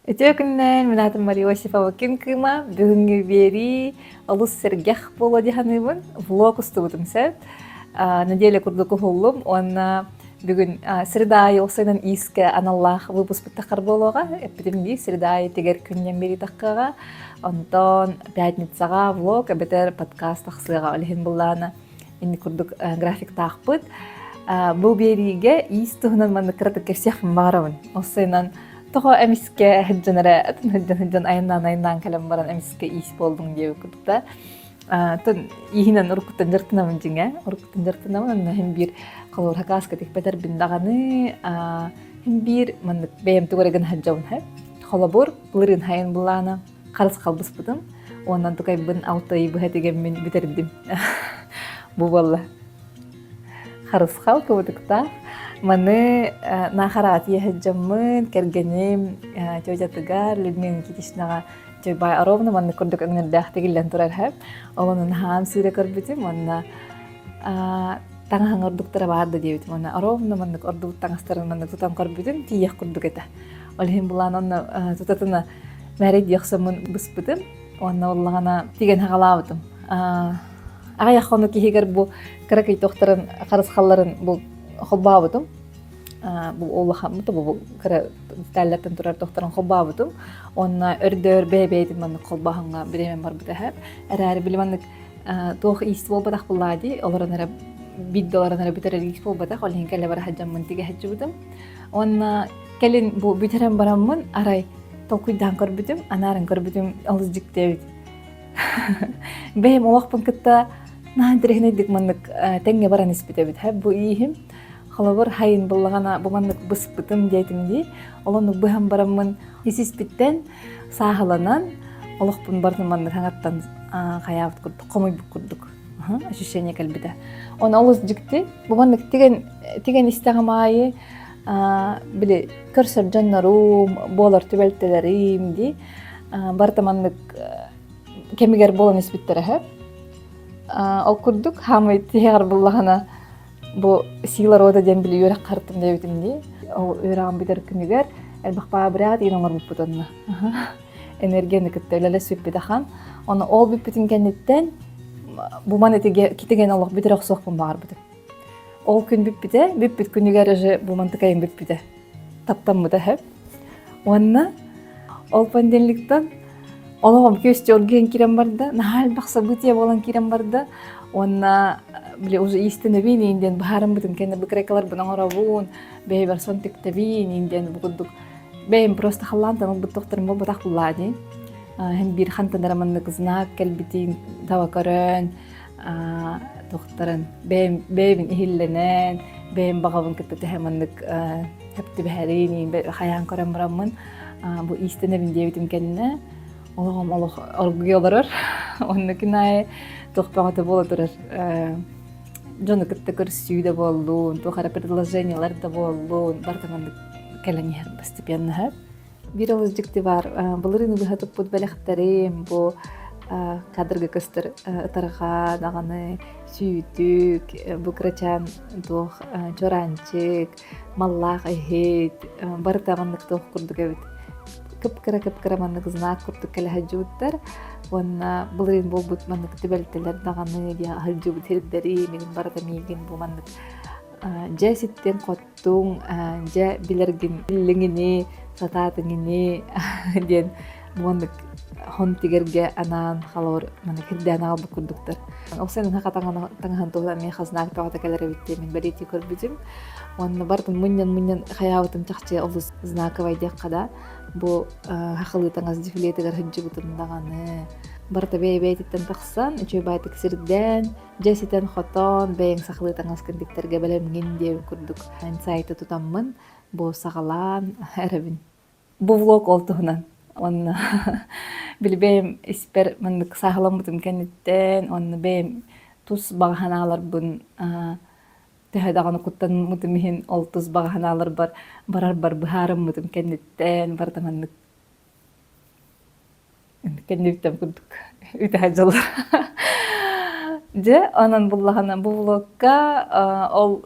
Үтүө күннээн, мин аатым Мария Осипова Күн Кыыма. Бүгүҥҥү биэрии олус сэргэх буолуо дии саныыбын. Влог устубутум сөп. Неделя курдук уһуллум уонна бүгүн среда аайы уопсайынан иискэ аналлаах выпускпут таххар буолуоҕа. Эппитим дии, среда аайы тигэр күннэн биэрии таххыаҕа. Онтон пятницаҕа влог эбэтэр подкаст тахсыаҕа. Ол иһин былаана Инник курдук графиктаахпыт. Бу биэриигэ иис туһунан маннык кыратык кэпсиэхпин баҕарабын. Ол сайынан тоҕо эмискэ сылдьан эрэ атын сылдьан сылдьан айаннаан айаннаан кэлэн баран эмискэ иис буоллуҥ диэбит курдук Тон ииһинэн уруккуттан дьарыктанабын дьиҥэ. Уруккуттан дьарыктанабын онно иһин биир холобур хакааска тикпэтэрбин даҕаны иһин биир маннык бэйэм тугу эрэ гына сылдьабын Холобур, былырыын хайын былаана харыс халбыспытым уонна тукайбын 6 ый быһа тигэммин бүтэрдим. Бу буолла. Харысхал кыбытыктаах. Маны наахараат иэһэддьаммын, кэргэним тетятыгар Людмила Никитичнаҕа Чойбай ровно маннык курдук өҥнөрдөөх тигиллэн турар һэ. Ол онон хаан сыыра көрбүтүм уонна таҥаһын ордуктара баар да диэбитим уонна ровно маннык ордубут таҥастарын маннык тутан көрбүтүм тиийиэх курдук этэ. Ол иһин булаан онно тутатына мээрэй дии охсоммун быспытым уонна буоллаҕына тигэн хаҕалаабытым. Аҕыйах хонук иһигэр бу кыракый туохтарын харысхалларын бу холбообутум. Бу улахан бу кыра деталлартан турар туохтарын холбообутум. Уонна өрдөөр бэйэ-бэйэтин маннык холбооһуҥҥа бириэмэм барбыта эһэ. Эрээри били маннык туох иис буолбатах буллаа дии, олорон эрэ биирдэ олорон эрэ бүтэрэр иис буолбатах, ол иһин кэлэ бара сылдьаммын тигэ сылдьыбытым. Уонна кэлин бу бүтэрэн бараммын арай толкуйдаан көрбүтүм, анааран көрбүтүм олус дьикти эбит. Бэйэм олохпун кытта наһаа интэриэһинэйдик маннык тэҥҥэ баран испит эбит. Бу ииһим холобур хайын буллаҕына бу маннык быспытым диэтим дии. Ол оннук быһан бараммын ис-испиттэн сааһыланан олохпун барытын маннык хаҥаттан хайаабыт курдук, хомуйбут курдук ощущение кэлбитэ. Оны олус дьикти. Бу маннык тигэн тигэн истэҕим аайы били көрсөр дьоннорум, буолар түбэлтэлэрим дии барыта маннык кэмигэр буолан испиттэрэ сөп. Ол курдук хаамай тиһэҕэр буллаҕына бу сила рода диэн били үөрэх хартым диэбитим дии. Ол үөрэҕим бүтэр күнүгэр элбэх баабыраа диэн оҥорбуппут онно. Энергияны кытта үлэлэспиппит ахан. Ону ол бүппүтүн кэнниттэн бу маны китиген олох бүтэрэ охсуохпун баҕарбытым. Ол күн бүппүтэ, бүппүт күнүгэр уже бу мантыкайым бүппүтэ. Таптаммыта сөп. Уонна ол понедельниктан олоҕум күөстүү оргуйан киирэн барда, наһаа элбэх событие буолан киирэн барда. Уонна били уже иистэнэбин иин диэн быһаарыммытым кэннэ быкрайкаларбын оҥоробун, бэйэбэр сон тиктэбин иин диэн бу курдук бэйэм просто халлаантан ылбыт тохторум буолбатах буллаа дии. Һин биир хантан эрэ маннык знак кэлбитин таба көрөн, туохтарын бэйэм бэйэбин иһиллэнэн, бэйэм баҕабын кытта тэһэ маннык хэптибэһэрин хайаан көрөн бараммын бу иистэнэбин диэбитим кэннэ олоҕум олох оргуйа олорор. Онно күн аайы туох бөҕөтө буола турар дьону кытта көрсүү да буоллун, туох эрэ предложениелар да буоллун, барыта маннык кэлэн иһэр постепенно. Биир олус дьикти баар, былырыын быһа туппут бэлэхтэрим бу кадрга көстөр ытарҕа даҕаны, сүүтүк, бу кырачаан туох чуораанчык, маллаах иһит, барыта маннык туох курдук эбит. Кып-кыра кып-кыра маннык знак курдук кэлэ сылдьыбыттар. Уонна былырыын буолбут маннык түбэлтэлэр даҕаны диэн сылдьыбыт сирдэри мин барыта миигин бу маннык дьэ ситтин хоттуҥ, дьэ билэргин биллиҥ сатаатыҥ ини диэн маннык хон тигэргэ анаан холобур маннык ирдээн аҕалбыт курдуктар. Ол сайын таҥаһын туһунан эмиэ хазнаак бөҕөтө кэлэр эбит диэн мин бэлиэтии көрбүтүм. Уонна барытын мунньан-мунньан хайаабытым чахчы олус знаковай диэххэ да бу хахылыы таҥас дефилетигэр сылдьыбытым даҕаны барыта бэйэ-бэйэтиттэн тахсан үчүгэй баайтык сирдээн Дьэ ситэн-хотон, бэйэҥ сахалыы таҥаскын тиктэргэ бэлэмҥин диэбит курдук инсайты тутаммын бу саҕалаан эрэбин. Бу влог ол туһунан. Уонна били бэйэм испэр маннык сааһыламмытым кэнниттэн, уонна бэйэм тус баҕа санааларбын төһө даҕаны куттаммытым иһин ол тус баҕа санааларбар барарбар быһаарыммытым кэнниттэн барыта маннык Кэннибиттэн курдук үтэһэ дьыллар. Дьэ, онон буллаҕына бу влогка ол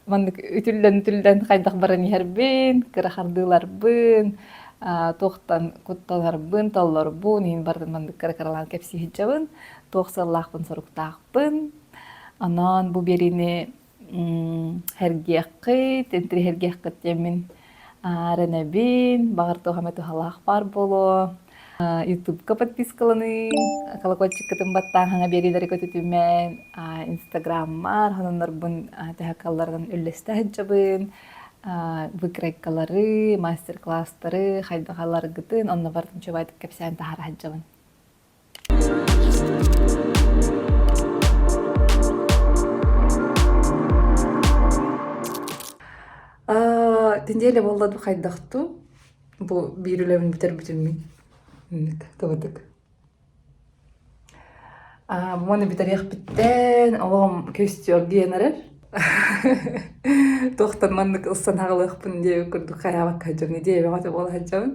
маннык үтүллэн-үтүллэн хайдах баран иһэрбин, кыра хардыыларбын, Туохтан куттанарбын, толлорбун, иһин барытын маннык кыра-кыралаан кэпсии сылдьабын. Туох сыаллаахпын, соруктаахпын. Онон бу биэриини Сэргиэххит, интириэһиргиэххит диэммин эрэнэбин. Баҕар туох эмэ туһалаах баар буолуо. Ютубка подпискаланыҥ, колокольчиккытын баттаан хаҥа биэриилэри көтүтүмэн, Инстаграммар сонуннарбын төһө кыалларынан үллэстэ сылдьабын. Выкройкалары, мастер-класстары хайдах ыларгытын онно барытын чобаайдык кэпсээн таһаара сылдьабын. Тиндиэлэ буолла ду хайдахту бу биир үлэбин бүтэрбитим мин тыбытык Муну бүтэриэхпиттэн олоҕум көстүөр диэн эрэр. Туохтан маннык ылсан аҕалыахпын диэбит курдук хайаабакка сылдьабын, идиэйэ бөҕөтө буола сылдьабын.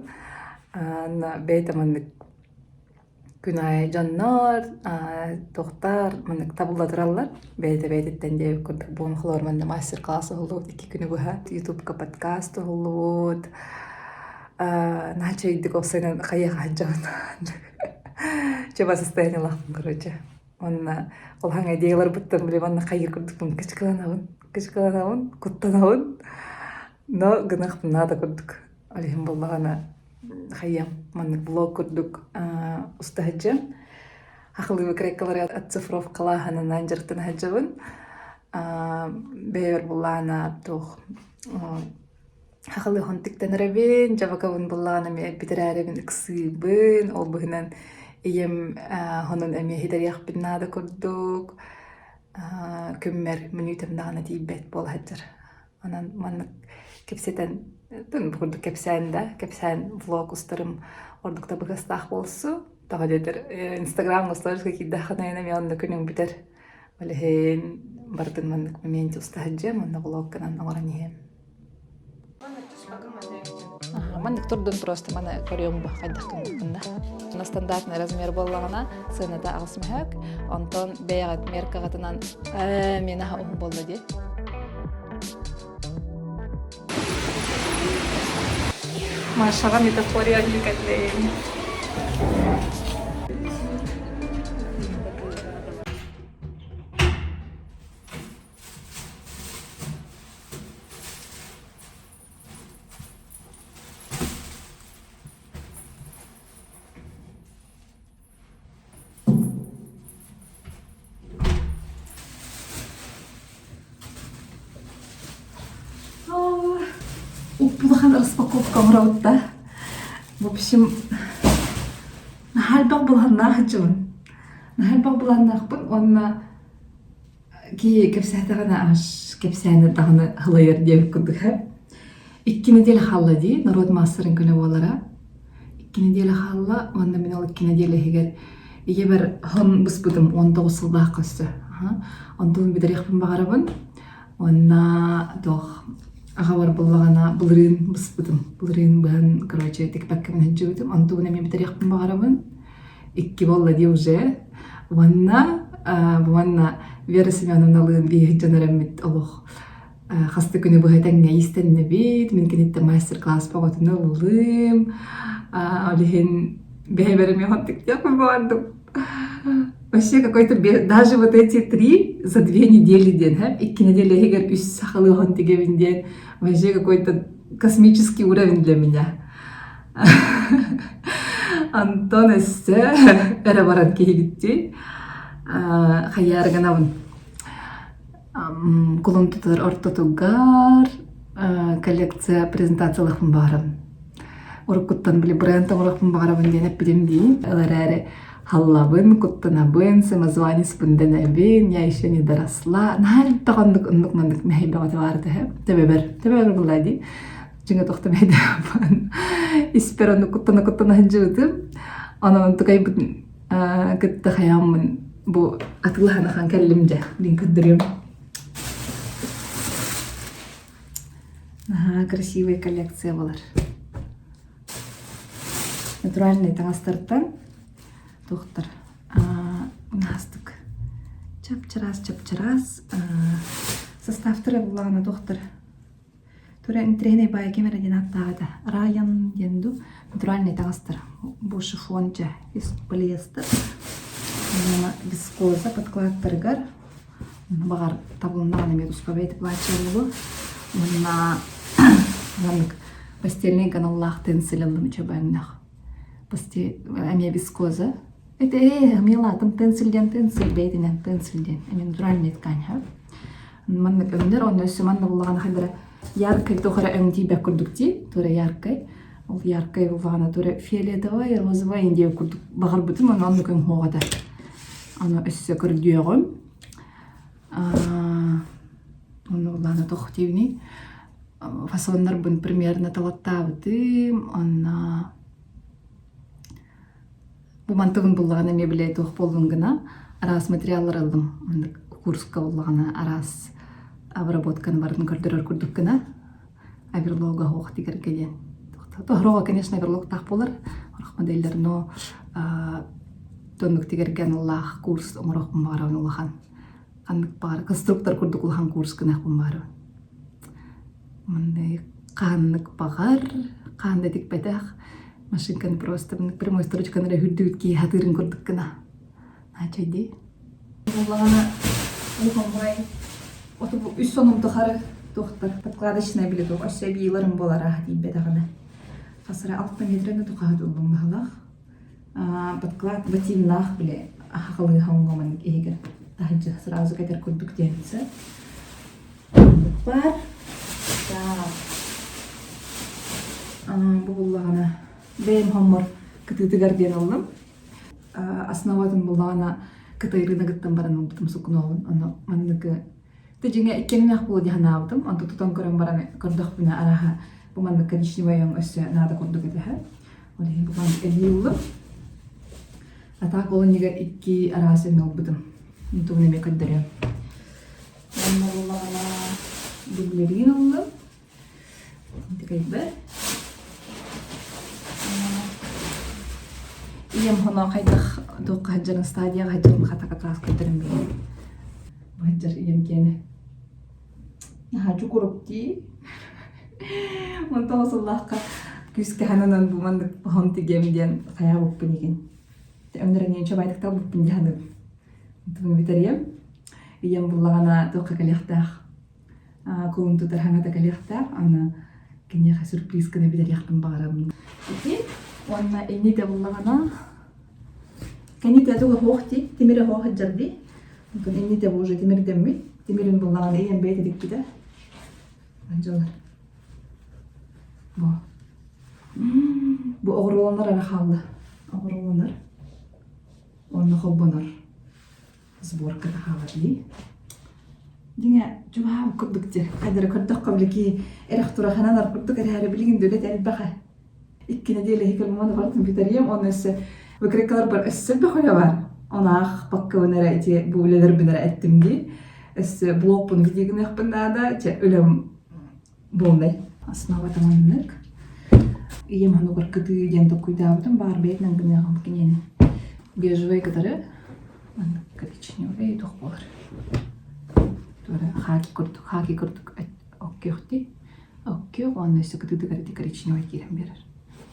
Бэйэтэ маннык Күн аайы дьоннор, туохтар маннык табылла тураллар. Бэйэтэ бэйэтиттэн диэбит курдук буолан холобур манна мастер-класс уһуллубут икки күнү быһа. Ютубка подкаст уһуллубут. Наһаа үчүгэйдик уопсайынан хайыаха сылдьабын. Чуба состояниелаахпын короче. Уонна улахан идеяларбыттан били манна хайыыр курдукпун кычкыланабын, кычкыланабын, куттанабын. Но гыныахпын наада курдук. Ол иһин буоллаҕына хайыам маннык блог курдук уста сылдьыам. Хахылыы выкройкалары оцифровкалааһынынан дьарыктана сылдьабын. Бэйэбэр буллаана туох хахылыы хонтиктанарабын, дьабакабын буллаҕына эмиэ бүтэрээрибин ыксыыбын, ол быһынан ийэм хонун эмиэ иһитэриэхпин наада курдук күммэр мүнүүтэм даҕаны тиийбэт буола сылдьар. Онон маннык кэпсэтэн, бу курдук кэпсээн да, кэпсээн влог устарым ордук табыгастаах буолсу. Тоҕо диэтэр, Инстаграм устарга киирдэххинэ эмиэ онно күнүҥ бүтэр. Ол иһин барытын маннык моменте уста сылдьыам уонна влог гынан оҥорон иһиэм. Маннык турдун просто маны көрүөм бу хайдах гыммыппын да. На стандартный размер буоллаҕына сыаната аҕыс мөһөөк. Онтон бэйэҕит меркаҕытынан миэнэ уһун буолла дии. Машаҕа метафория кэллэйин. Улахан распаковка оҥоробут да. В общем, наһаа элбэх былааннаах дьон. Наһаа элбэх былааннаахпын уонна Киһи кэпсээтэҕинэ аш кэпсээнэ даҕаны һылайар диэбит курдук ээ. Икки нэдиэлэ хаалла дии, норуот маастарын күнэ буолара. Икки нэдиэлэ хаалла уонна мин ол икки нэдиэлэ иһигэр ийэбэр хон быспытым 19 сыллаахха өссө. Онтон бүтэриэхпин баҕарабын. Уонна туох аҕабар буллаҕына былырыын быспытым. Былырыын быһан, короче, тикпэккэбин сылдьыбытым. Онтубун эмиэ бүтэриэхпин баҕарабын. икки буолла дии уже. Уонна уонна Вера Семеновналыын биир дьон эрэммит олох хас да күнү быһа тэҥҥэ иистэннэбит. Мин киниттэн мастер-класс бөҕөтүн ыллым. Ол иһин бэйэбэр эмиэ хантыктыахпын баҕардым. Вообще какой-то даже вот эти три за две недели диэн, икки неделя иһигэр үс сахалыы хонтигэбин диэн вообще какой-то космический уровень для меня. Антон өссө эрэ баран киһигиттии хайаары гынабын кулун тутар ортотугар коллекция презентациялыахпын баҕарабын. Уруккуттан били бренд оҥоруохпун баҕарабын диэн эппитим дии. Ол эрээри халлабын, куттанабын, самозванецпын дэнэбин, я еще не доросла. Наһаа элбэх оннук оннук маннык мэһэй бөҕөтө баар этэ төбөбөр. Төбөбөр буолла дии. Дьиҥэ тохтом эйдээммин испэр ону куттана-куттана сылдьыбытым. Онон онтукайбытын кытта хайааммын бу атыылаһан ахан кэллим дьэ диэн көрдөрүөм. Наһаа красивая коллекция буолар. Натуральный таҥастартан туохтар наастык чап-чараас чап-чараас составтара буллаҕына туохтар Тура интэриэһинэй баайа ким эрэ диэн ааттаабыта. Райан диэн дуу. Натуральнай таҥастар. Бу шифон дьэ полиэстер. Уонна вискоза подкладтарыгар баҕар табылыннаҕына эмиэ туспа бэйэтэ платье буолуо. Уонна маннык постельнай аналлаах тенсель ыллым үчүгэйиннэх. Эмиэ вискоза. Это ээ, милатым тенсель диэн тенсель бэйэтинэн тенсель диэн. Эмиэ натуральный ткань Маннык өҥнөр, онно өссө манна буллаҕына хайдара яркай туох эрэ өҥ тиийбэт курдук дии, тура яркай. Ол яркай буллаҕына тура фиолетовай, розовай диэн курдук баҕарбытым, онно оннук өҥ суох этэ. Аны өссө көрдүөҕүм. Онно буллаҕына туох диибиний? Фасоннарбын примерно талаттаабытым, онно Бу мантыбын буллаҕына эмиэ бile туох буоллун гына араас материаллар ыллым. Маннык курска буллаҕына араас обработканы барытын көрдөрөр курдук гына оверлога оһох тигэргэ диэн. Тоһороҕо, конечно, оверлоктаах буолар орох моделлэр, но тоннук тигэргэ аналлаах курс оҥоруохпун баҕарабын улахан. Ханнык баҕар конструктор курдук улахан курс гыныахпын баҕарабын. Маннык хааннык баҕар, хаан да тикпэтэх машинканы просто прямой строчканы эрэ үрдүбүт киһи хатыырын курдук гына. Наачайдыы. Буллаҕына улахаммай оту бу үс сонум тухары туохтар подкладочная били туох өссө эбиилэрим буолар аха тиийбэтэҕинэ. Хасыра алта метрени тухаһыт ыллым баһылаах. Подклад ватиннаах били ахалыы хоҥҥомун иһигэр таһырдьа сразу кэтэр курдук диэн сөп. Баар. Так. Бу буллаҕына бэйэм хоммор кытыытыгар диэн ыллым. Основатын буллаҕына Кытай рыногыттан баран ылбытым сукуноҕун. Ону манныгы Ты дьиҥэ иккиэннээх буолуо дии санаабытым. Онтон тутан көрөн баран көрдөхпүнэ арааһа бу маннык коричневай өҥ өссө наада курдук этэ. Ол иһин бу маннык эбии ыллым. А так ол иннигэр икки араас өҥ ылбытым. Тугун эмиэ көрдөрүөм. Уонна буоллаҕына дублерин ыллым. Интикэйбэр. Ийэм хоно хайдах туохха сылдьарын стадияҕа сылдьарын хата как көрдөрөн биэрэн. Бу сылдьар ийэм киэнэ. Наһаа чукурук дии. Онтон сыллаахха күүскэ хананан бу маннык хоһон тигиэм диэн хайаабыппын игин. Өҥнөрөн ньүнчэ байтык талбыппын дии саныыбын. Онтон бүтэриэм. Ийэм буллаҕына туохха кэлиэхтээх кулун тутар хаҥата кэлиэхтээх аны киниэхэ сюрприз гына бүтэриэхпин баҕарабын. Ити уонна инни да буллаҕына кэннитэ туга хоох дии тимирэ хоох сылдьар дии онтон иннитэ уже тимирдэммит тимирин буллаҕына ийэм бэйэтэ тикпитэ дьылар бу бу оҕуруоланар эрэ хаалла оҕуруоланар уонна холбонор сборката хаалар дии. Дьиҥэ чугаһаабыт курдук дии. Хайдары көрдөххө били киһи эрэх тура хананар курдук эрээри билигин да үлэтэ элбэх ээ. Икки нэдиэлэ иһигэр муну барытын бүтэриэм уонна өссө выкройкаларбар өссө элбэх үлэ баар. Онаах баккабын эрэ ити бу үлэлэрбин эрэ эттим дии. Өссө блогпун видео гыныахпын наада. Чэ үлэм Буоллай. Основата маннык. Ийэм онугар кытыы диэн толкуйдаабытым баар бэйэтинэн гыныаҕым киниэни. Бежевай кытары маннык коричневый туох буолар. Туора хаки курдук, хаки курдук оккүөхтүй. Оккүөх уонна өссө кытыытыгар ити коричневай киирэн биэрэр.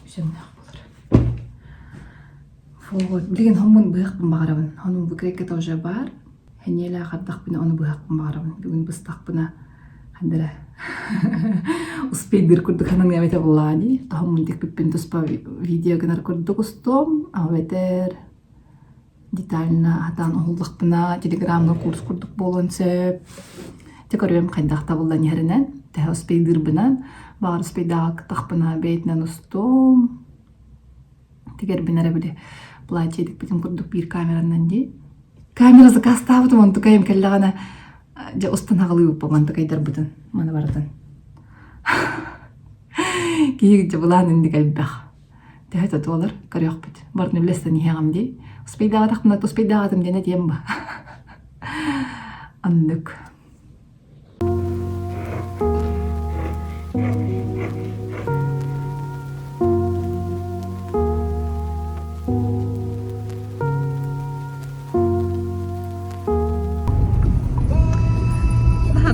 Үсөҥнөөх буолар. Вот, билигин хоммун быһахпын баҕарабын. Онум выкройката уже баар. Эниэлээх ардахпына ону быһахпын баҕарабын. Бүгүн быстахпына хандара успейдыыр курдук сананыам этэ буоллаҕа дии. Тоһоммун тикпиппин туспа видео гынар курдук устуом. Эбэтэр детально хатаан уһуллахпына телеграмҥа курс курдук буолуон сөп. Дьэ көрүөм хайдах табыллан иһэринэн. Төһө успейдыырбынан. Баҕар успейдаахтахпына бэйэтинэн устуом. Тигэрбин эрэ били платье тикпитим курдук биир камеранан дии. Камера заказтаабытым онтукайым кэллэҕинэ дьэ устан аҕалыыбыппа мантыкайдарбытын маны барытын. Киһи дьэ былаан инник элбэх. Төһө да туолар көрүөхпүт. Барытын үллэстэн иһиэҕим дии. Успейдаабатахпына успейдаабатым диэн этиэм ба. Оннук.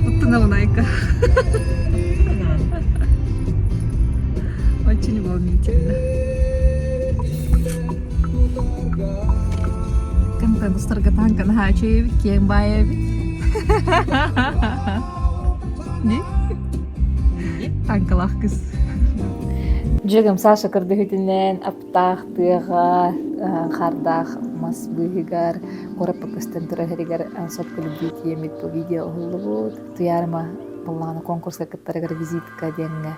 Туттунабын Очень волнительно. Тааҥкаттан устарга тааҥка наһаа үчүгэй эбит, киэҥ баайа эбит. Дии? Тааҥкалаах кыс. Дьүөгэм Саша көрдөһүүтүнэн аптаах тыаҕа, хаардаах мас быыһыгар, куораппа көстөн турар сиригэр сотка любви тиэмит бу видео уһуллубут. Туйаарыма буоллаҕына конкурска кыттарыгар визитка диэҥҥэ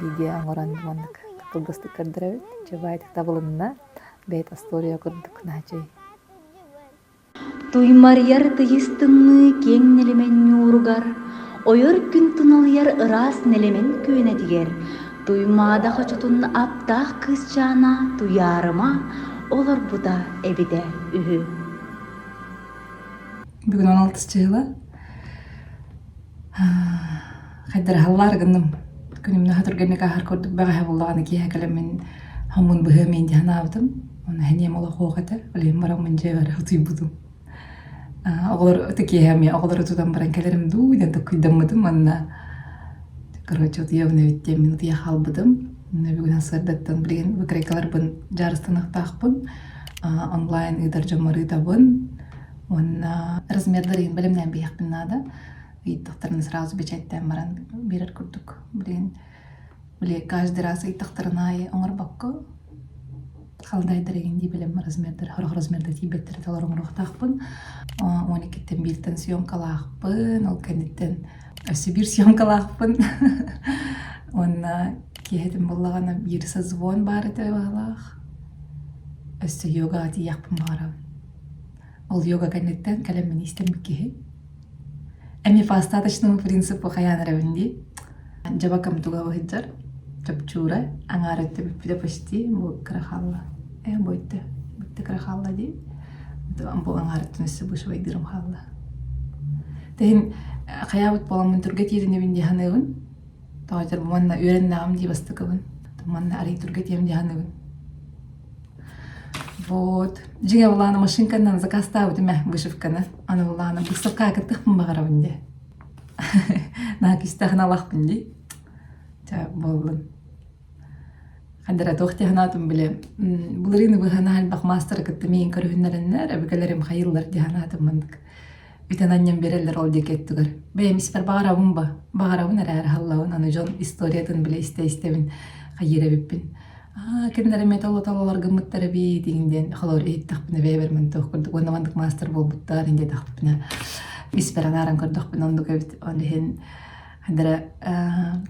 видео оҥорон маннык кылгастык көрдөрөбүт. Чабаайдык табылынна. Бэйэт остуоруйа курдук наачый. Туймарыйар тыйыс тымныы киэҥ нэлэмэн ньууругар, ойор күн туналыйар ыраас нэлэмэн күөнэтигэр Туймаада хочотун аптаах кыысчаана Туйаарыма олорбута эбитэ үһү. Бүгүн 16 чыһыла. Хайдара халлаар гынным. Күнүм наһаа түргэнник ааһар курдук бэҕэһээ буоллаҕына киэһэ кэлэммин хоммун быһыам иин дии санаабытым. Уонна сэниэм олох уох этэ. Ол иһин бараммын дьиэбэр утуйбутум. Оҕолор ытык киэһэ эмиэ оҕолору тутан баран кэлэрим дуу диэн токкуйдаммытым уонна короче утуйабын эбит диэммин утуйа хаалбытым. Онно бүгүн сарсыардаттан билигин выкройкаларбын дьаарыстаныахтаахпын. Онлайн ыытар дьоммор ыытабын. Уонна размердарын бэлэмнээн биһиэхпин наада. Ыйыттахтарына сразу бэчээттээн баран биэрэр курдук. Билигин били каждый раз ыйыттахтарына аайы оҥорбокко халдайдар игин дии бэлэм размердар сорох размердар тиийбэттэрэ толору оҥоруохтаахпын. 12-тэн бииртэн съемкалаахпын, ол кэнниттэн өссө биир съемкалаахпын. Уонна киэһэтин буоллаҕына биир созвон баар этэ баҕалаах. Өссө йогаҕа тиийиэхпин баҕарабын. Ол йога кэнниттэн кэлэн миниистирбит киһи. Эмиэ по остаточному принципу хайаан эрэбин дии. Дьабакам туга сылдьар, чопчуура, аҥаар өттө бүппүтэ почти, бу кыра хаалла. Э, бу өттө, бүттэ кыра хаалла дии. Бу аҥаар өттүн өссө вышивайдыырым хаалла. Тэһин хайаабыт буоламмын түргэ тиэринэбин дии саныыбын. Тоҕо этэр манна үөрэннэҕим дии бастакыбын. Манна арый түргэ тиэм дии саныыбын. Вот. Дьиҥэ былаана машинканан заказтаабытым ээ вышивканы. Аны былаана выставкаҕа кыттыахпын баҕарабын дии. Наһаа кистээх алахпын дии. Чэ, буоллун. Хандара туох дии санаатым били былырыын быһа элбэх маастары кытта миигин көрүһүннэрэннэр өбүгэлэрим хайыыллар дии санаатым маннык. Бүтэн анньан биэрэллэр ол диэки өттүгэр. Бэйэм испэр баҕарабын ба, баҕарабын эрээри аһыллабын, аны дьон историятын билэ истэ-истэбин хайыыр эбиппин. Аа, кинилэр эмиэ толо-тололор гыммыттар эбит игин диэн холобур иһиттэхпинэ бэйэбэр мантыах курдук уонна маннык маастар буолбуттар ин диэтэхпинэ испэр анааран көрдөхпүнэ оннук эбит. Ол иһин хандара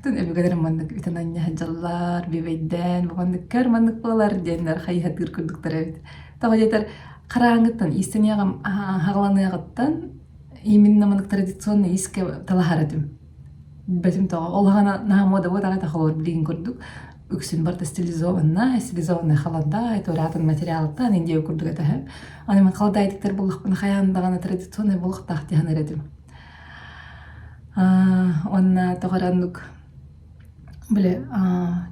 тын өбүгэлэрим маннык үтэн анньа сылдьаллар, бүбэйдээн, бу маннык көр маннык буолар диэннэр хайыһатыыр курдуктар эбит. Тоҕо диэтэр Харааҥҥыттан иистэниэҕим хаҕаланыаҕыттан именно маннык традиционный иискэ талаһар этим. Билбэтим тоҕо. Ол аҕана наһаа муода буолбатах этэ холобур билигин курдук. Үксүн барыта стилизованная, стилизованная халадаай, туораатын материалтан индия курдук этэ. Аны мен халадаайдыктар буллахпына хайаан даҕаны традиционный буолуохтаах дии саныыр этим. Уонна тоҕо эрэ оннук Били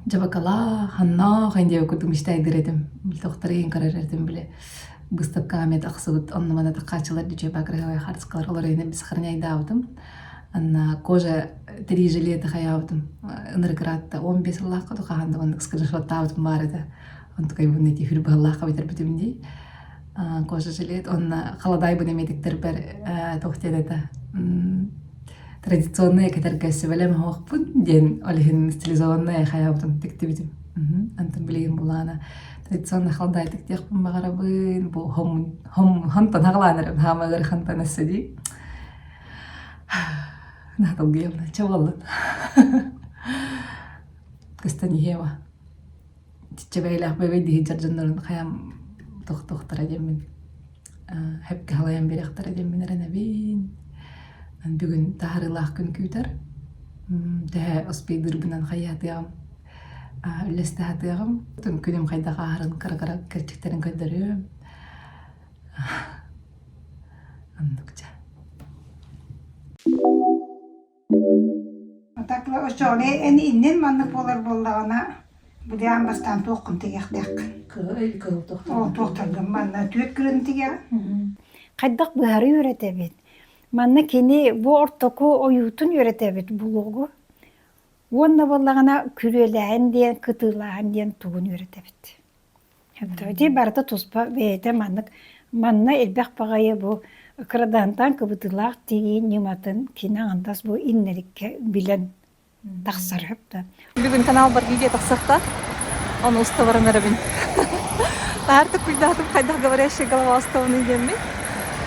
дьабакалаах, ханнаах диэбит курдук мечтайдыыр этим. Били тохторуйан көрөр этим били быыстапкаҕа эмиэ тахсыбыт онно-манна такааччылар дьүчүөбэ кырыһабай хаартыскалар олоройунан сохраняйдаабытым. Анна кожа три жилета хайаабытым. Ынырык ыраатта 15 сыллаахха да хаһан да маннык скриншоттаабытым баар этэ. Онтукайбын ити хүр быһаллаахха бүтэрбитим дии. Кожа жилет онно халадаайбын эмиэтиктэрбэр туох диэн этэ традиционнай кэтэргэ сүбэлэм оһохпун диэн ол иһин стилизованнай хайаабытым тиктибитим. Антон билигин булаана традиционный халдай тиктиэхпин баҕарабын бу хом хом хантан хаҕалаан эрэн хаама ыарахантан өссө дии наһаа чэ буоллун көстөн иһиэва чэбэйлээх бэбэй диһи дьоннорун хайам тохтуохтара диэммин Хэпкэ халайан биэриэхтэрэ диэммин эрэнэбин. Бүгүн таһаарыылаах күн күүтэр. Төһө успейдыырбынан хайыһатыаҕым, үллэстэ сатыаҕым. Күнүм хайдах ааһарын кыра-кыра кэрчиктэрин көрдөрүөм. Оннук дьэ. Атакла оччоҕуна эн иннин маннык буолар буоллаҕына били аан бастаан туоххун тигиэхтээххин. Кыһыл Ол туохтаргын манна түөрт кырын тигэҕин. Хайдах быһары үөрэтэбит. Манна кини бу ортоку ойуутун үөрэтэбит булугу. Уонна буоллаҕына күрүөлээһин диэн, кытыылааһын диэн тугун үөрэтэбит. Ити барыта туспа бэйэтэ маннык. Манна элбэх баҕайы бу кырадаантан кыбытыылаах тигии ньыматын кини аҥардас бу иннэриккэ билэн тахсар да. Бүгүн каналбар видео тахсахта, ону уста баран эрэбин. Наһаар куйдаатым хайдах говорящая голова устабыный диэммин.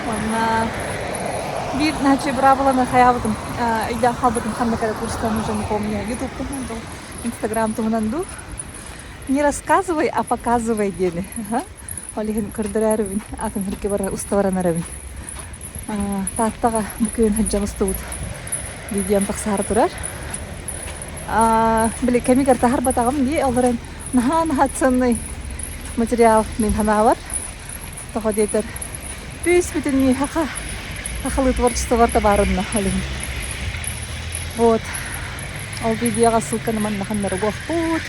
Уонна биир начи быраабыланы хайаабытым, өйдөөн хаалбытым ханнык эрэ курстан уже не помню, YouTube туһунан дуу, Instagram туһунан дуу. Не рассказывай, а показывай диэни. Ол иһин көрдөрөөрүбүн, атын сиргэ бара уста баран эрэбин. Тааттаҕа бу күн сылдьан устубут видеом тахсаары турар. Били кэмигэр таһарбатаҕым дии, ол эрэн наһаа-наһаа ценный материал мин санаабар. Тоҕо диэтэр, бүүс-бүтүннүү саха, сахалыы творчестволар да баарынна ол иһин. Вот. Ол видеоҕа ссылканы манна ханнары угуохпут.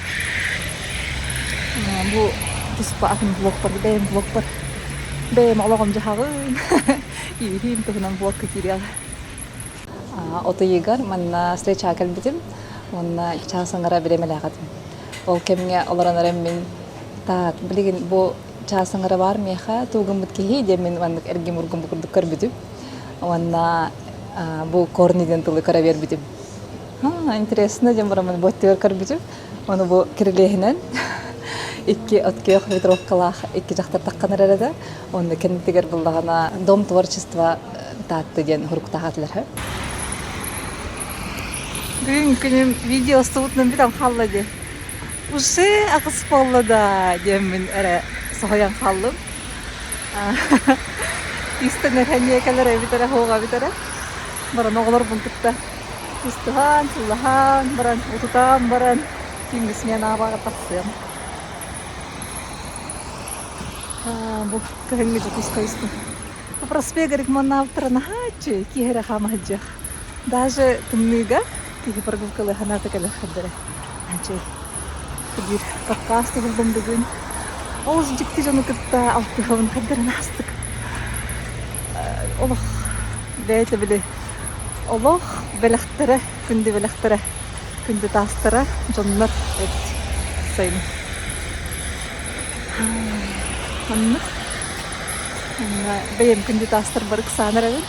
Бу туспа атын блогпар, бэйэм блогпар бэйэм олоҕум дьаһаҕын, ииһиим туһунан блогка киириэҕэ. От ыйыгар манна встречаҕа кэлбитим уонна чаас аҥара бириэмэлээх этим. Ол кэмҥэ олорон эрэн мин так билигин бу чаас аҥара баар миэхэ тугуммут киһи диэн мин маннык эргим-ургум курдук көрбүтүм. Уонна бу корни диэн тылы көрө биэрбитим. Интересно диэн бараммын бу өттүгэр көрбүтүм. Ону бу кирилиэһинэн икки от күөх ветровкалаах икки дьахтар таххан эрэр этэ. Онно кэннитигэр буллаҕына Дом творчества Таатты диэн суруктаах этилэр. Бүгүн күнүм видео устубутунан бүтэн хаалла дии. Уже аҕыс буолла да диэммин эрэ соһуйан хааллым. Истэн эрэ кэлэр эбит эрэ суоҕа эбит эрэ. Баран оҕолорбун кытта тустуһан, сыллаһан баран, утутаан баран түүҥҥү сменаҕа тахсыам. Бу кыһыҥҥы Дьокуускай устун. Бу проспект Регмонавтора наһааччы киһи эрэ хаама сылдьыах. Даже тымныыга киһи прогулкалыы санаата кэлэр эрэ. Наһааччы биир подкаст уһуллум бүгүн. Олус дьикти дьону кытта алтыһабын хайдарын аастык. Олох бэйэтэ били олох бэлэхтэрэ, күндү бэлэхтэрэ, күндү таастара дьоннор эбит сайын. Маннык Онно бэйэм күндү таастарбар ыксаан эрэбин.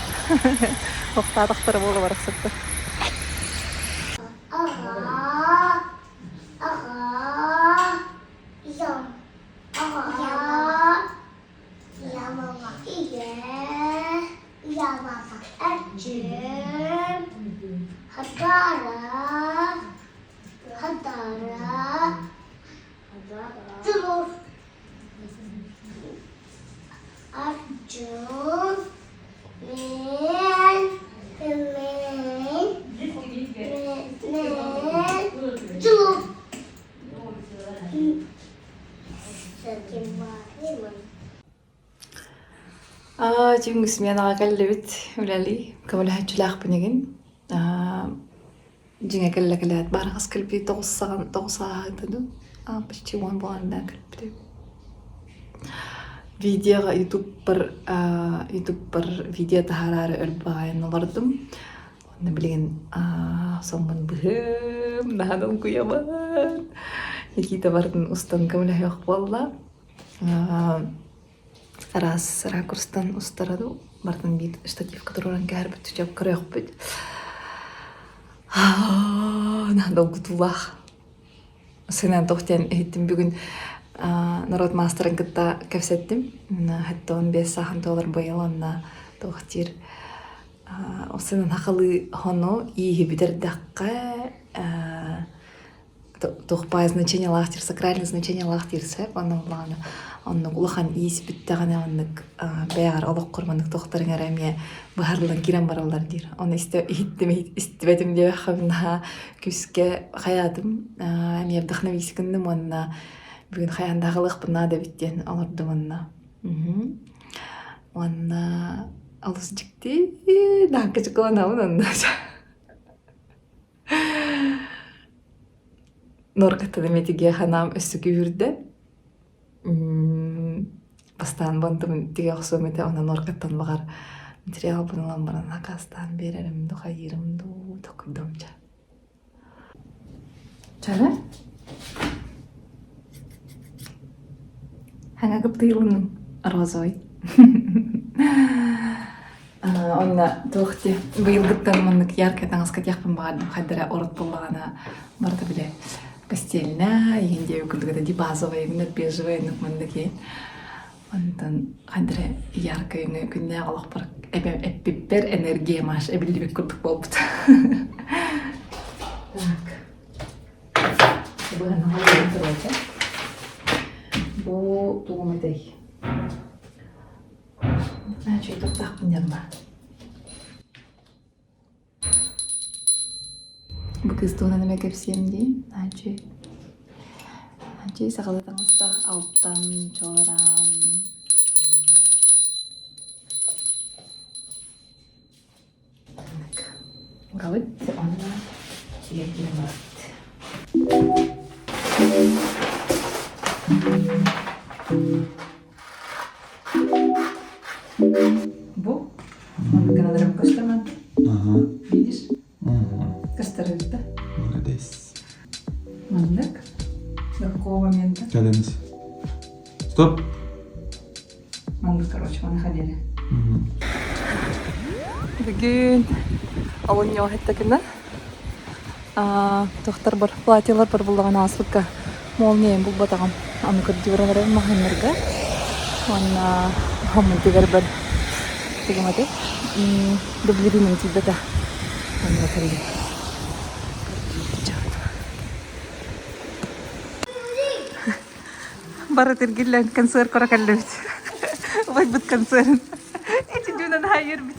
Охтаатахтара буола барахсаттар. Аҕаа, аҕаа, ийэм, аҕаа, ийэм аҕа, ийэ, ийэм аҕа, эрчим, хадара, хадара, Тимур, Арчын, мен, мен, мен, Тимур. Түүҥҥү сменаҕа кэллибит үлэлии. Көмөлөһөөччүлээхпин игин. Дьиҥэ кэллэ кэлээт баарыгас кэлбит тоҕус саҕан тоҕус ааһыыта дуу почти уон буолан кэлбитим. Видеоҕа ютубпар ютубпар видео таһаараары өр баҕайын олордум. Онно билигин соммун быһыым, наһаа долгуйабын. Никита барытын устан көмөлөһүөх буолла. Араас ракурстан устара дуу, барытын биир штативка туруоран кэһэрбит, чөп көрүөхпүт. Наһаа долгутуулаах. Сынан туох диэн иһиттим бүгүн норуот маастарын кытта кэпсэттим. 75 сааһын туолар быйыл онно туох диир сынан хахалыы хону ииһи бүтэрдэххэ туох баай значениелаах диир сакральный значениелаах диир сөп онно буоллаҕына оннук улахан иис бүттэҕинэ оннук бэйэҕэр олоххор маннык туохтарыҥ эрэ эмиэ быһарыллан киирэн бараллар диир ону истэ иһиттим истибэтим диэбэххэ наһаа күүскэ хайаатым эмиэ вдохновись гынным уонна бүгүн хайаан да аҕалыахпын наада эбит диэн олордум онно уонна олус дьикти наһаа кычыкыланабын онно Норкаттан эмиэ ханаам өссө күүһүрдэ. Бастаан бантыбын тигэ охсуом этэ, онон норкаттан баҕар материалбын ылан баран акаастаан биэрэрим дуу, хайыырым дуу, токуйдум дьэ. Чара? Хаҥа кыптыйылынным розовый. Онно туох дии быйылгыттан маннык яркай таҥаска тиэхпин баҕардым хайдара урут буоллаҕына барыта бile постельная иһин диэбит курдук это ди базовая именно бежевая инник маннык иһин онтон хайдара яркай өҥө күннээх олохпор эппиппэр энергия маш эбиллибит курдук буолбут. Так. Бу тугум этэй? Значит, тохтоохпун диэн баар. Бу кыыс туһунан эмэ кэпсиэм дии. Значит, значит, сахалыы таҥастаах алтан, чуораан. Угабыт уонна тигэргин барабыт. Бу гранарым көстөр Ага. Видишь? Угу. Көстөр да? Молодец. Маннык. До какого момента? Кэлэмис. Стоп. Маннык, короче, маны ходили. Бүгүн олунньуга иһиттэ Тохтор бар платьелар бар буллаҕына ааспыкка молниям булбатаҕым. Аны көрдүүр эрэ маһыннарга уонна хоммутугар бар тугум этэй дублериним тиийбэтэ. Онно кэллим. Бары тиргиллэн концерт көрө кэллибит. Убайбыт концерын. Эти дьүнэн хайырбит.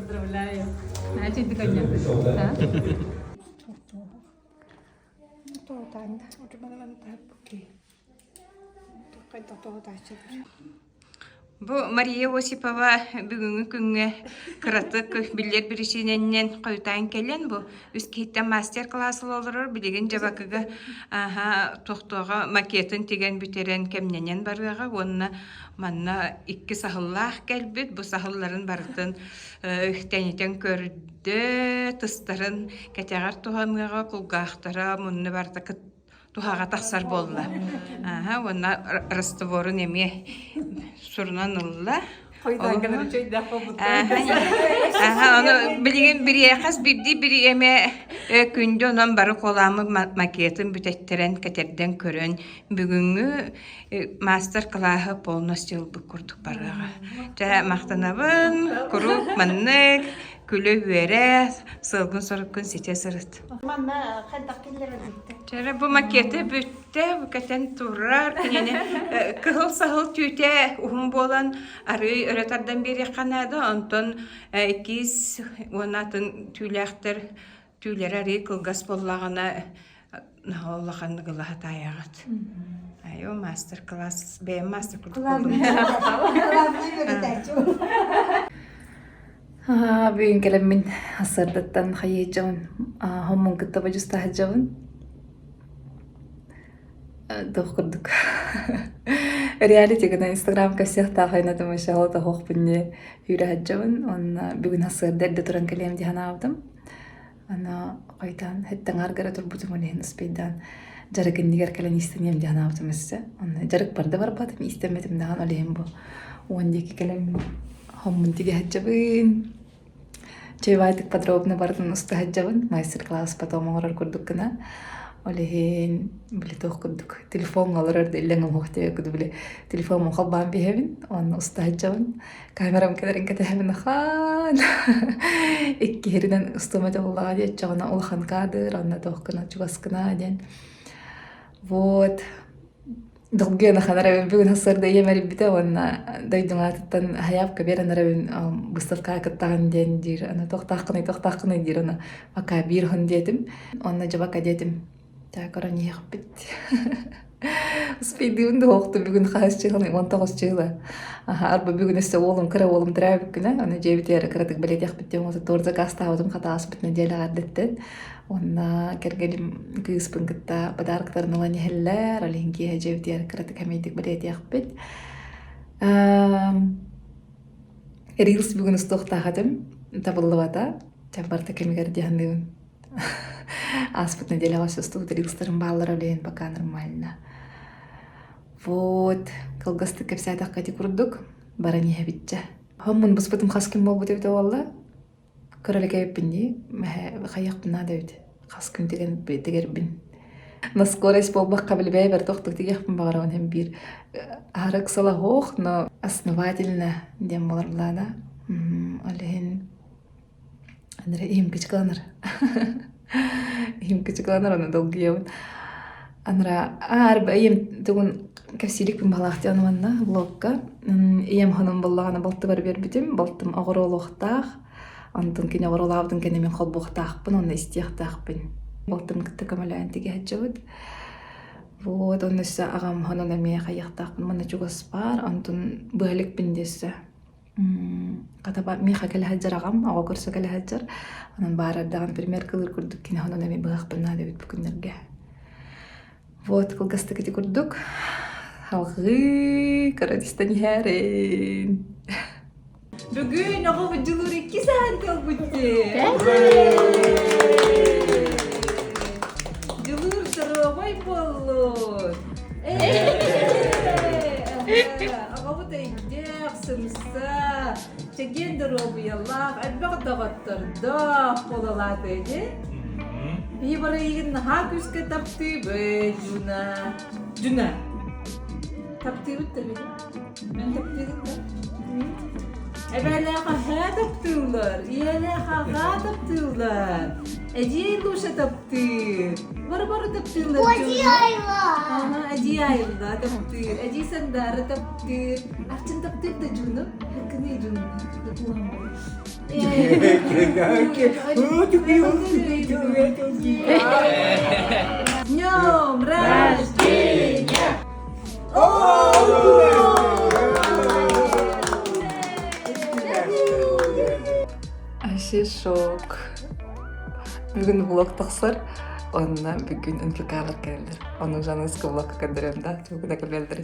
Поздравляю. Бу Мария Осипова бүгүҥҥү күҥҥэ кыратык биллэр биричиинэннэн хойутаан кэлэн бу үс киһиттэн мастер-класс ыла олорор билигин дьабакыга аһа тохтуоҕа макетын тигэн бүтэрэн кэмнэнэн барыаҕа уонна манна икки саһыллаах кэлбит бу саһылларын барытын тэнитэн көрдө тыстарын кэтэҕэр туһаныаҕа кулгаахтара мунна барыта туһаҕа тахсар буолла. Аха уонна растворун эмиэ сурунан ылла. Аха, ону билигин бириэхас биирдии бириэмэ күндү онон бары куолааммыт макетын бүтэттэрэн кэтэрдэн көрөн бүгүҥҥү мастер-классы полностью ылбыт курдук барыаҕа. Дьэ махтанабын, куруук маннык күлэ-үөрэ, сыалгын-соруккун ситэ сырыт. Манна хайдах киллэрэллэр? Чэрэ бу макеты бүттэ, бу кэтэн турар. Кинини кыһыл саһыл түүтэ уһун буолан арыый өрө тардан биэриэххэ наада. Онтон иккис уонна атын түүлээхтэр түүлэрэ арыый кылгас буоллаҕына наһаа улаханнык ыла сатаайаҕыт. Айо мастер-класс, бэйэм мастер курдук буоллум. Бүгүн кэлэммин сарсыардаттан хайыһдьабын, хоммун кытта бодьустаһдьабын. Туох курдук реалити гына Инстаграм кэпсиэхтээх айнатым вообще тоһуохпун дии үүрэ сылдьабын уонна бүгүн сарсыарда эрдэ туран кэлиэм дии санаабытым. Аны хойутаан хэттэ гара турбутум ол иһин успейдаан дьарык иннигэр кэлэн иистэниэм дии санаабытым өссө. Онно дьарык барда барбатым, иистэммэтим даҕаны ол иһин бу уон диэки кэлэммин хоммун тигэ сылдьабын. Чаевайтык подробно барытын уста сылдьабын, мастер-класс потом оҥорор курдук гына. Ол иһин били туох курдук телефоҥҥа олорор да иллэҥ уҥуох диэбит били телефоммун холбоон биэрэбин уонна уста сылдьабын. Камерам кэлэрин кэтэһэбин ахан. Иккиһиринэн устума дьоллоҕо диэччэҕинэ улахан каадыр, онно туох гына чугас гына диэн. Вот. Долгуйан ахан эрэбин бүгүн сарсыарда ийэм эрийбитэ уонна дойдуҥ аатыттан хайаапка биэрэн эрэбин быыстапкаҕа кыттаҕын диэн диир. Аны туохтааххыный туохтааххыный диир аны пока биир уһун диэтим. Онно дьабака диэтим. Дьэ көрөн иһиэхпит. Успейдыыбын да уохту бүгүн хаһыс чыһылый 19 чыһыла. Аха арба бүгүн өссө уолум кыра уолум төрөөбүт күнэ. Аны дьиэбитигэр кыратык бэлиэтиэхпит диэн уота туор заказтаабытым хатааспыт нэдиэлэҕэ эрдэттэн. Уонна кэргэним кыыспын кытта подарктарын ылан иһэллэр. Ол иһин киэһэ дьиэбитигэр кыратык эмэйдик бэлиэтиэхпит. Рилс бүгүн устуохтаах этим. Табыллыбата. Чэ барыта кэмигэр дии саныыбын. Ааспыт нэдиэлэҕэ өссө устубут рилстарым бааллара билигин пока нормально. Вот, кылгастык кэпсээтэххэ ити курдук баран иһэбит дьэ. Хоммун быспытым хас күн буолбут эбитэ буолла? Кыра элэкэ эбиппин дии. Хайыахпын наада эбит. Хас күн тигэн тигэрбин. На скорость буолбакка билбэйбэр тохтук тигиэхпин баҕарабын һин биир аһары ыксалаһуох, но основательно диэн буолар былаана. Ол иһин Анара иһим кычыкыланар. Иһим кычыкыланар ону долгуйабын. Анара аар ийэм тугун кэпсииликпин баҕалаах манна блогка. Ийэм хонон буоллаҕына балтыбар биэрбитим. Балтым оҕуруолуохтаах. Онтон кини оҕуруолаабытын кэннэ мин холбуохтаахпын, онно истиэхтээхпин. Балтым кытта көмөлөөн тигэ сылдьабыт. Вот, онно өссө аҕам хонон эмиэ хайыахтаахпын манна чугас баар, онтон быһа иликпин дии өссө. Хата миэхэ кэлэ сылдьар аҕам, оҕо көрсө кэлэ сылдьар. Онон баар эрдэҕин пример кылыыр курдук кини онон эмиэ быһахпын наада эбит бу күннэргэ. Вот кылгастык ити курдук. Салҕыы кыра истэн иһээрин. Бүгүн оҕобут Дьулуур икки саһан кэлбит Дьулуур доруобай буоллун! Аҕабыт өйдөөх, сымса, чэгиэн доруобуйалаах, элбэх доҕоттордоох буолалаата ини. Биһи бары эйигин наһаа күүскэ таптыыбыт, Дьуна. Дьуна. Таптыыбыт да били. Мен таптыыгын да? Эбээлээх аһаа таптыыллар, ийэлээх аҕаа таптыыллар, эдьиий Луша таптыыр, бары-бары таптыыллар дьонно. Аха, эдьиий Айылла таптыыр, эдьиий Сандаара таптыыр. Арчын таптыыр да Дьуну, Хаккыный Дьуну. Днем рождения! Вообще шок. Бүгүн влог тахсар. Онно бүгүн НПК-лар кэлэллэр. Ону жаныска влогка көрдөрөм да, тугу да кэлэллэр.